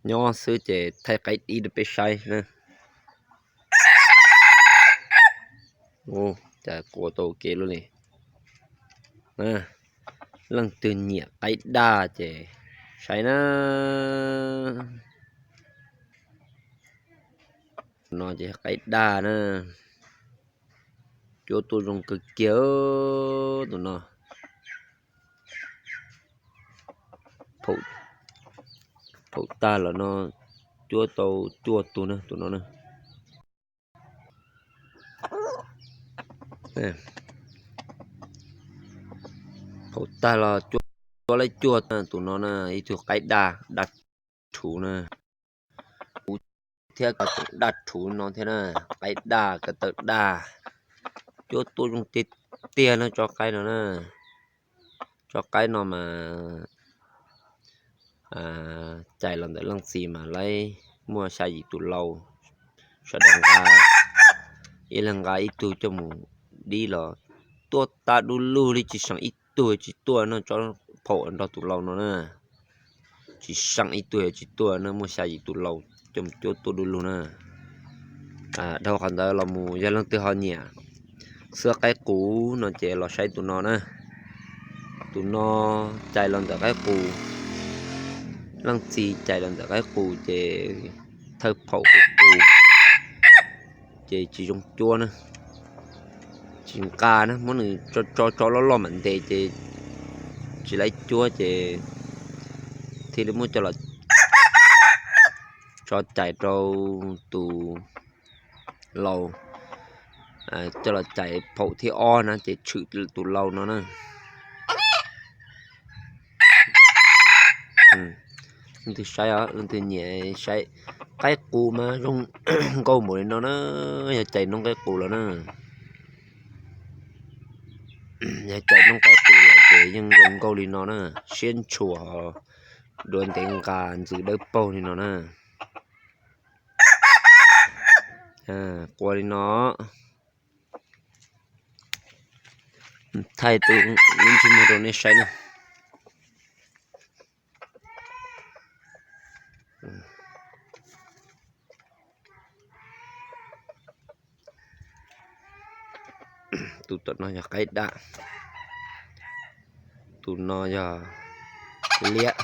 nyob xwb ces thaij qaib dib rau peb saib na. Cas qua tau kev lub li. Leej twg nyiam qaib daj ces saib na. No ces qaib daj na. Cuab tuaj zoo kawg kiag tus no. Phaum tag los no cuab tau cuaj tug na tus no na. Phaum tag los cuab laib cuaj tus no na, ib tug qaib daj, daj rhuv na. Kuv thiab ko tseem daj rhuv no thiab na, qaib daj ko taw daj. Cuab tuaj zoo tiag tiag na tsob qaib no na. Tsob qaib no mas cais los ntawm leej txiv mas laib muaj xya yim tus lau. Sawv daws nqa, ib leeg nqa ib tug coj mus dib los tuaj tag du lug li, tsis seem ib tug tsis tuaj no tsob phaum nrog tus lau no na. Tsis seem ib tug tsis tuaj na, muaj xya yim tus lau coj mus cuab tuaj du lug na. Dhau qhov ntawd los mus yog leej twg ho nyiam xwab qaib qus no ces los saib tus no na. Tus no cais los ntawm qaib qus, leej txiv cais los ntawm qaib qus ces thawj phaum qus qus ces tsis zoo cuab na. Tsis nqa na, muab nws tso tso loj loj mam ntes ces tsis laib cuab ces thiaj li muab coj los tso cais rau tus lau, coj los cais phaum thib ob na ces tshwm tus lau no na. Leej twg saib, leej twg nyiam saib qaib qus mas zoo nkauj npaum li no na, yog cais noob qaib qus los na. Yog cais noob qaib qus los ces yeej zoo nkauj li no na, siab ntshua, duav ntev nqa ntxwv dawb paug li no na. Qua li no. Thaij tus lub ntsej muag rau nej saib na. Tus tom no yog qaib daj, tus no yog liab.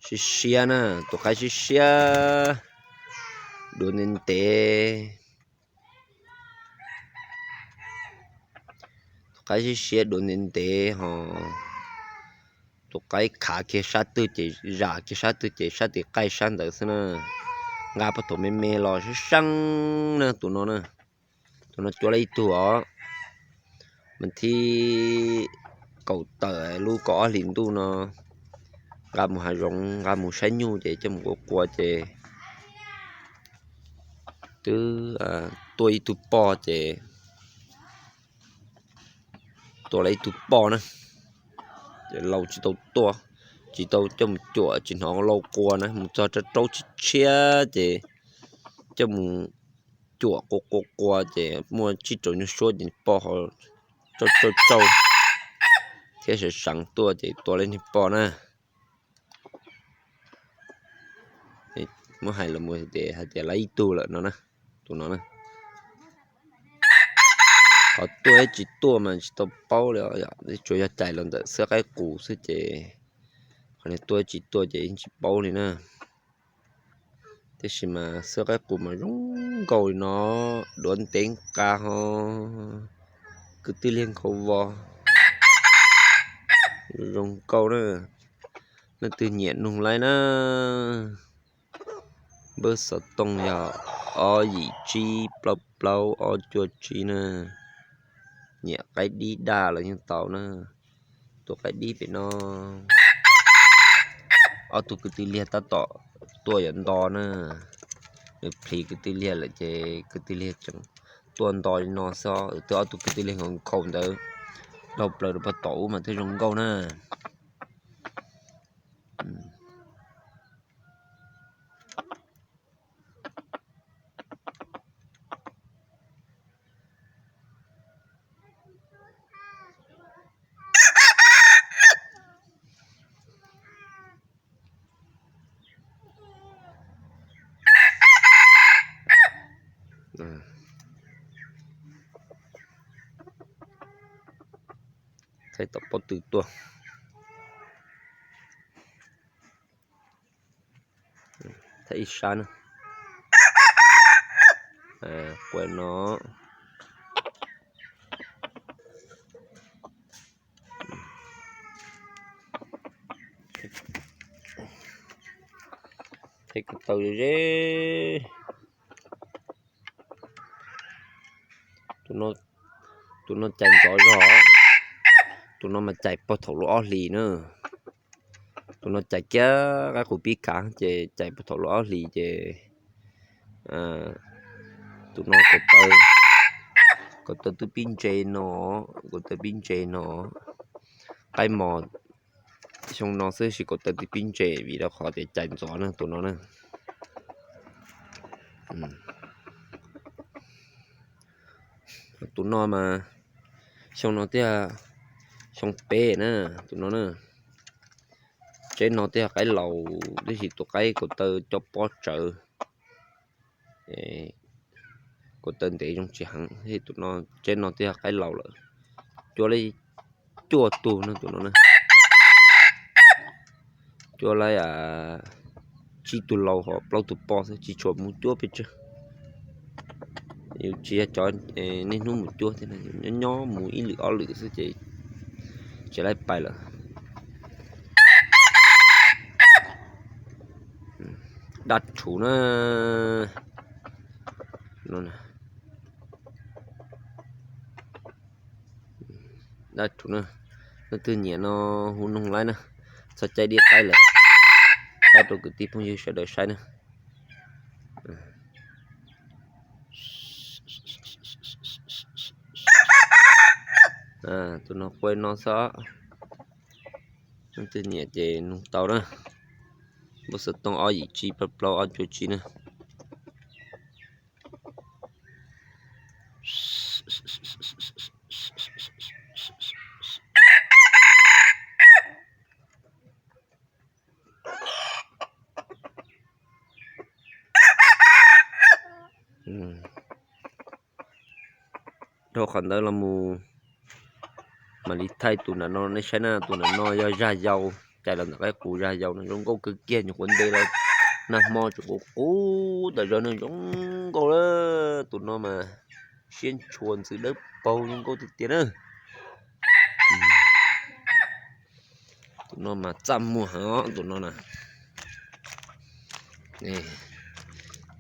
Siab siab na, tus qaib siab siab, duav ntev ntev. Tus qaib siab siab duav ntev ntev ho tus qaib khav kiag sab twg ces zam kiag sab twg ces sab tim qaij sab ntawd xwb na. Nqa puag thaum me me los sab seeb na tus no na. Tus no cuab lawm ib tug os. Mas thib kaum tawm lub kaum ob hlis ntuj no nqa mus hav zoov nqa mus saib nyuj ces coj mus qua qua ces twb tuaj ib tug poj ces tua lawm ib tug poj na. Ces lau tsis tau tuaj, tsis tau coj mus cuam tsis hnov lau qua na, mus txog rau rau tshiab tshiab ces coj mus cuam qua qua qua ces muaj tsib rau nyuag suab ces poj ho tsau tsau tsau thiab sawv seev tuaj ces tua lawm niag poj na. Muab hais los mus tias hais tias lawm ib tug lawm no na, tus no na. Qhov tuaj tsis tuaj mas tsis tau paub li, tsuas yog cais los ntawm xwab qaib qus xwb ces qhov niag tuaj tsis tuaj ces yeej tsis paub li na. Tiam sis mas xwab qaib qus mas zoo nkauj li no, duav ntev nqa ho kwv tij liag nkhaus vos zoo nkauj na. Leej twg nyiam nug laib na, npawb xov tooj yog ob yim tsib plaub plaub ob cuaj tsib na. Nyiam qaib dib daj los yeej tau na. Tus qaib dib pem no, ob tug kwv tij liag tab tom tuaj yuav nto na. Nws plhis kwv tij liag lawm ces kwv tij liag tseem tuaj nto li no xwb. Twb ob tug kwv tij liag nkhaus nkhaus ntawd dhau plaws rau pog tom ub mas thiaj zoo nkauj na. Qaib tom pob tw tuaj. Thaij ib sab na. Qua no. Thaij ko taw ze. Tus no cais ntxov zog. Tus no mas cais puag thaum lub ob hlis na. Tus no cais kiag qaib qus pib kav ces cais puag thaum lub ob hlis ces tus no kaus taw, kaus taw twb pib ntse no, kaus taw pib ntse no. Qaib mos xyoo no xwb sis kaus taw twb pib ntse vim rau qhov tias cais ntxov na tus no na. Tus no mas xyoo no thiaj xyoo peb na, tus no na. Tsheb no thiaj qaib laus, tab sis tus qaib kaus taw coj pob tsawv, kaus taw ntev zoo tsis heev, tus no tsheb no thiaj qaib laus lawm. Cuab li cuaj tug no tus no na. Cuab li tsib tug laus ho plaub tug poj xwb, tsis tshua mus cuab pes tsawg. Yus tsis yog cov niaj hnub mus cuab thiab, nyob nyob mus ib lwm ob lwm xwb ces tsis laib pais lawm. Dab tshuv na. Dab tshuv na. Leej twg nyiam no hu noog laib na. Txog caij dib qaib lawm, thaij rau kwv tij phooj ywg sawv daws saib na. Tus no qua no xwb. Leej twg nyiam ces nug tau na. Npawb xov tooj ob yim tsib plaub plaub ob cuaj tsib na. Dhau qhov ntawd los mus mam li thaij tus nram no nej saib na, tus nram no yog zaj yau, cais los ntawm qaib qus zaj yau no zoo nkauj kawg kiag, nyuam qhuav ntes los nag hmo tseem qus qus tas zog no zoo nkauj lawm. Tus no mas siab ntshua ntxwv dawb paug zoo nkauj tiag tiag na. Tus no mas txaj muag heev os tus no na.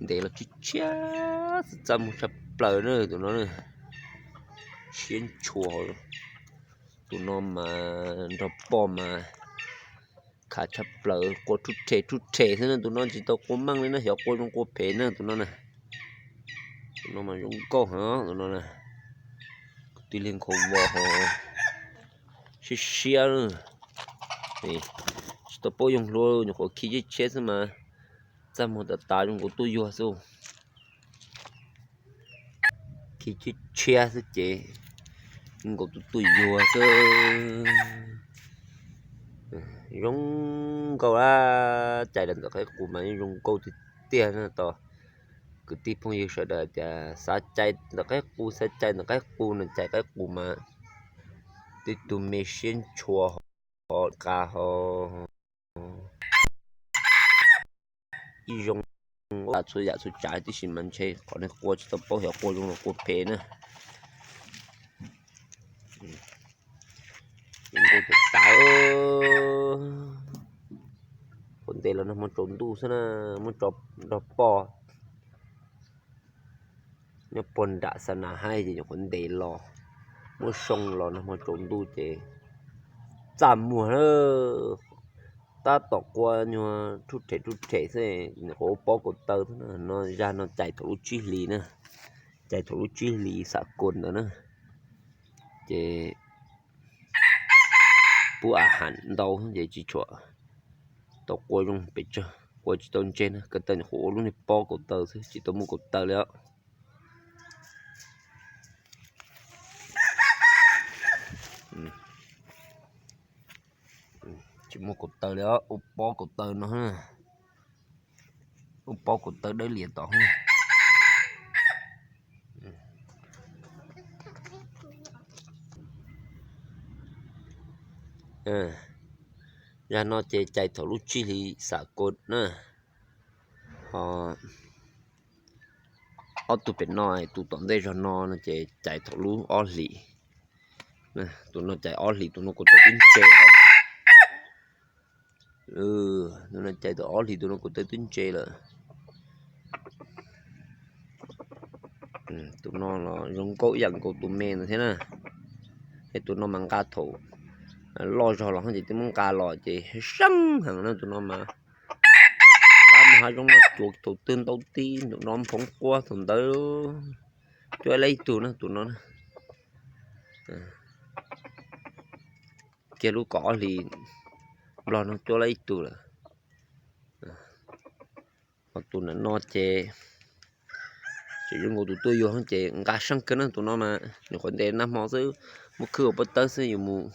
Ntev los tshiab tshiab, txaj muag tshaj plaws na tus no. Siab ntshua. Tus no mas nrog poj mas khav tshaj plaws, qua rhuj rhem rhuj rhem xwb na, tus no tsis tau qua meej li na, xyov qua zoo qua phem na tus no na. Tus no mas zoo nkauj heev tus no na. Kwv tij liag nkhaus vos ho siab siab. Tsis tau paub yoog hlua, nyuam qhuav khi ceb tshiab xwb mas txaj muag tas tas zoo nkaus tuaj yuag xwb. Khi ceb tshiab xwb ces zoo nkaus tuaj tuaj yuag xwb. Zoo nkauj a, cais los ntawm qaib qus mas yeej zoo nkauj tiag tiag na. Tos kwv tij phooj ywg sawv daws tias xav cais ntawm qaib qus, xav cais ntawm qaib qus no, cais qaib qus mas tib tug me siab ntshua ho qa ho ib zoo txhua yam txhua tsav tib si mas ntshe qhov nej qua tsis tau paub xyov qua zoo los qua phem na. Zoo nkauj tas tas. Qhuav ntes los nag hmo tsaus ntuj xwb na, muab tso nrog poj. Nyob puag nram xa nas haib ces nyuam qhuav ntes los, muab soo los nag hmo tsaus ntuj ces txaj muag na. Tab tom qua nyuag rhuj rhem rhuj rhem xwb, nyuam qhuav ua pob kaus taw xwb na. No zaj no cais thaum lub tsib hlis na, cais thaum lub tsib hlis xam kua ntawd na. Ces pub a ham ntau ces tsis tshua tau qua zoo pes tsawg, qua tsis tau ntse na. Ko taw nyuam qhuav ua lub niag pob kaus taw xwb, tsis tau muaj kaus taw li os. Tsis muaj kaus taw li os, ua pob kaus taw no, ua pob kaus taw dawb lias tom. Zag no ces cais thaum lub tsib hlis xam kaus na. Ho ob tug pem no, tus tom ntej zog no no ces cais thaum lub ob hlis. Tus no cais ob hlis, tus no kuv tawb twb ntse os. Tus no cais thaum ob hlis, tus no kuv tawb twb ntse lawm. Tus no los zoo nkauj ib yam nkaus tus me ntawd thiab na. Es tus no mas nqa thaum loj zog los ces twb muab nqa los ces seej heev na. Tus no mas nqa mus hav zoov no cuav thaum twg ntau tib ntum no nphoo quab thaum ntawd. Cuab lab ib tug na tus no. Kiag lub kaum ob hlis nplog no cuab lab ib tug lawm. Ho tus ntawm no ces tseem zoo nkaus tus tuaj yuag ces nqa seej kawg na. Tus no mas nyuam qhuav ntes nag hmo xwb, muab khwb hauv pob tawb xwb, yuav mus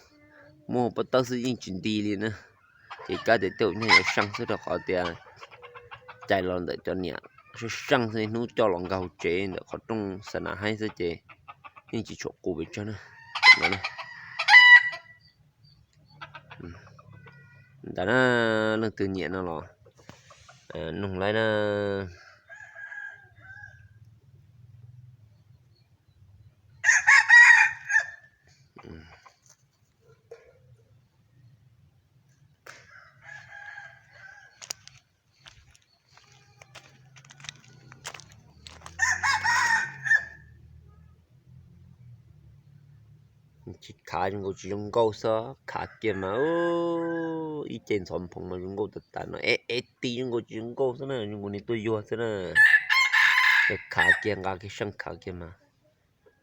muab hauv pob tawb xwb yeej tsis nti li na. Ces kab tias tej zaum nyuag yuav seej xwb rau qhov tias cais los ntawm cov niam seej seej xwb, hnub coj los nkag hauv tsev ntawm qhov rooj xa nas haib xwb ces yeej tsis tshua qus pes tsawg na. Ntawd na, leej twg nyiam no los noog laib na. Tsis khav zoo nkaus tsis zoo nkauj xwb, khav kiag mas ib ce ntxhov nphoov mas zoo nkauj tas tas no, es es tis zoo nkaus tsis zoo nkauj xwb na, zoo nkaus nws tuaj yuag xwb na. Khav kiag nqa kiag seej khav kiag mas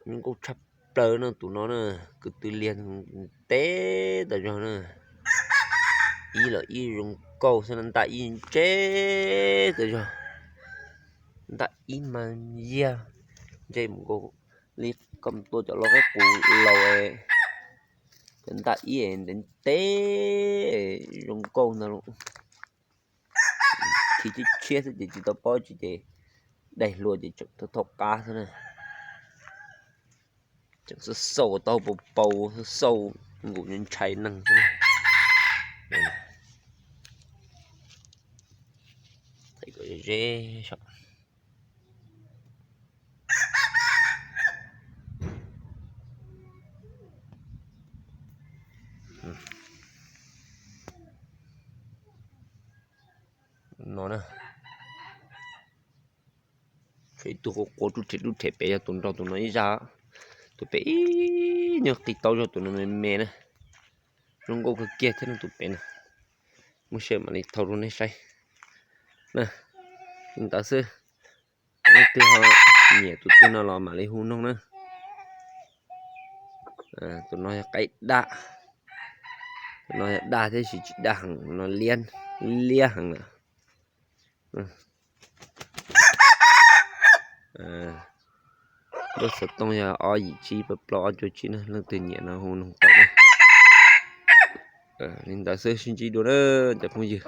zoo nkauj tshaj plaws na tus no na, kwv tw liag ntev tas zog na. Ib los ib zoo nkauj xwb na, ntaj ib ntse tas zog. Ntaj ib mas yag ntse mus nkaus li koj tua cov loj qaib qus laus, cov ntaj ib ntev ntev zoo nkauj ntag lauj. Khi tshiab tshiab xwb ces tsis tau paub tsi ces daig hlua ces tseem thauj qab xwb na. Tseem xauj xauj taub hau pau pau, xauj xauj nkaus ntshai neeg xwb na. No na, tshuav ib tug qua qua rub rhem rub rhem pem yog tus nrog tus no ib zaj. Tus pem ib nyuag qis tau zog, tus no me me na. Zoo nkauj kawg kiag thiab no tus pem na. Muaj siab mam li thauj rau nej saib na. Li ntawd xwb, leej twg ho nyiam tus twg no los mam li hu noog na. Tus no yog qaib daj, tus no yog daj thiab sis tsis daj heev, no liab heev lawm. Lub xov tooj yog ob yim tsib plaub plaub ob cuaj tsib na, leej twg nyiam no hu noog tau na. Li ntawd xwb, sib ntsib dua na cov phooj ywg.